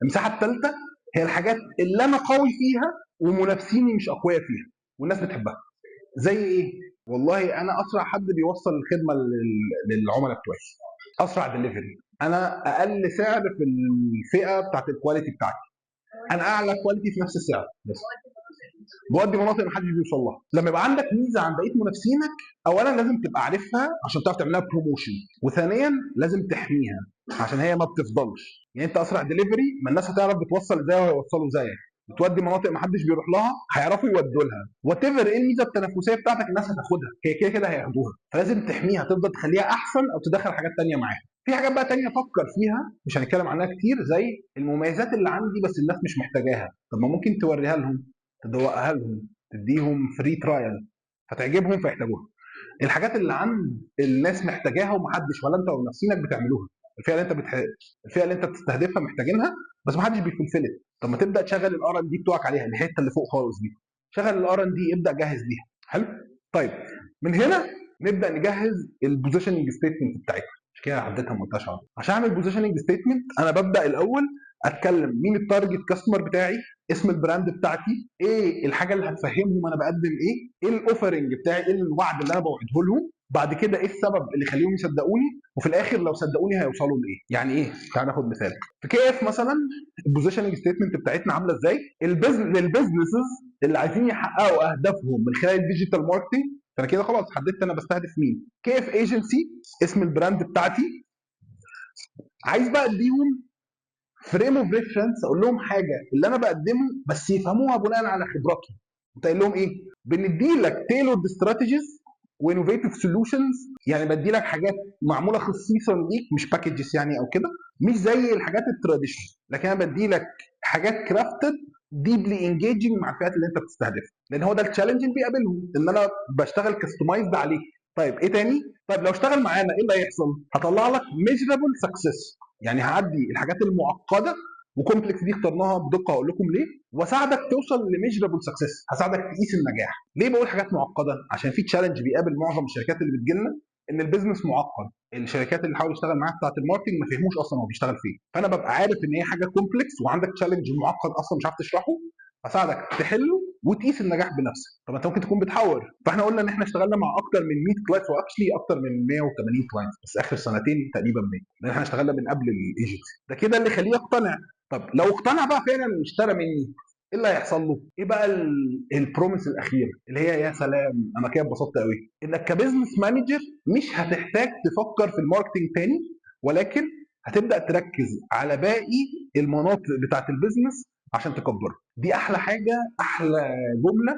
المساحة الثالثة هي الحاجات اللي انا قوي فيها ومنافسيني مش اقوياء فيها والناس بتحبها. زي ايه؟ والله انا اسرع حد بيوصل الخدمة للعملاء بتوعي، اسرع دليفري، انا اقل سعر في الفئة بتاعت ال quality بتاعتي، انا اعلى quality في نفس السعر، بس بودي مناطق ما حدش بيوصل لها. لما يبقى عندك ميزة عن بقية منافسينك، اولا لازم تبقى عارفها عشان تعرف تعملها promotion، وثانيا لازم تحميها عشان هي ما بتفضلش. يعني انت اسرع دليفري، ما الناس هتعرف بتوصل ازاي وهيوصلوا زيك، بتودي مناطق ما حدش بيروح لها هيعرفوا يودوا لها. whatever ايه الميزة التنافسية بتاعتك الناس هتاخدها، هي كده كده هياخدوها، فلازم تحميها، تفضل تخليها احسن او تدخل حاجات تانية معاها. في حاجات بقى تانية افكر فيها مش هنتكلم عنها كتير، زي المميزات اللي عندي بس الناس مش محتاجاها، طب ما ممكن توريها لهم، تدوقها لهم، تديهم free trial، هتعجبهم فيحتاجوها. الحاجات اللي عند الناس محتاجاها ومحدش ولا انت ولا منافسينك بتعملوها، الفئة اللي انت بتستهدفها محتاجينها بس محدش بي fulfill. طب ما تبدا تشغل ال R&D بتوعك عليها، الحتة اللي فوق خالص دي شغل ال R&D، ابدا جهز ليها. حلو. طيب من هنا نبدا نجهز ال positioning statement بتاعتنا. مش كده عديتها ما قلتهاش. عشان اعمل positioning statement انا ببدا الاول اتكلم مين ال target customer بتاعي، اسم ال brand بتاعتي، ايه الحاجة اللي هتفهمهم انا بقدم ايه، ايه ال offering بتاعي، ايه الوعد اللي انا بوعده لهم، بعد كده ايه السبب اللي يخليهم يصدقوني، وفي الاخر لو صدقوني هيوصلوا لايه. يعني ايه؟ تعال ناخد مثال في كيف مثلا ال positioning statement بتاعتنا عامله ازاي. لل businesses اللي عايزين يحققوا اهدافهم من خلال ال digital marketing، فانا كده خلاص حددت انا بستهدف مين. كيف ايجنسي اسم ال brand بتاعتي، عايز بقى اديهم frame of reference، اقول لهم حاجة اللي انا بقدمه بس يفهموها بناء على خبراتهم. انت قايل لهم ايه؟ بندي لك tailored strategies و innovative solutions، يعني بدي لك حاجات معمولة خصيصا ليك، مش packages يعني او كده، مش زي الحاجات ال traditional، لكن انا بدي لك حاجات crafted deeply engaging مع الفئات اللي انت بتستهدفها، لان هو ده ال challenge اللي بيقابلهم، ان انا بشتغل customized عليك. طيب ايه تاني؟ طيب لو اشتغل معانا ايه اللي هيحصل؟ هطلع لك measurable success، يعني هعدي الحاجات المعقدة و complex دي اخترناها بدقة هقول لكم ليه، واساعدك توصل ل measurable success، هساعدك تقيس النجاح. ليه بقول حاجات معقدة؟ عشان في challenge بيقابل معظم الشركات اللي بتجيلنا، ان ال business معقد، الشركات اللي حاول يشتغل معاها بتاعه ال marketing ما فهموش اصلا هو بيشتغل فين، فانا ببقى عارف ان هي حاجة complex وعندك challenge معقد اصلا مش عارف تشرحه، هساعدك تحله وتقيس النجاح بنفسك. طب انت ممكن تكون بتحور، فاحنا قلنا ان احنا اشتغلنا مع اكتر من 100 client، و actually اكتر من 180 client، بس اخر سنتين تقريبا 100، لان احنا اشتغلنا من قبل الايجنسي. ده كده اللي يخليه يقتنع. طب لو اقتنع بقى فعلا واشترى مني، ايه اللي هيحصل له؟ ايه بقى ال promise الاخير اللي هي يا سلام انا كده اتبسطت قوي، انك ك business manager مش هتحتاج تفكر في ال marketing تاني، ولكن هتبدا تركز على باقي المناطق بتاعه ال business عشان تكبره. دي احلى حاجة، احلى جملة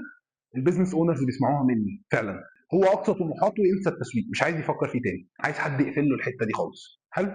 ال business owners بيسمعوها مني فعلا. هو اقصى طموحاته ينسى التسويق، مش عايز يفكر فيه تاني، عايز حد يقفل له الحتة دي خالص. حلو.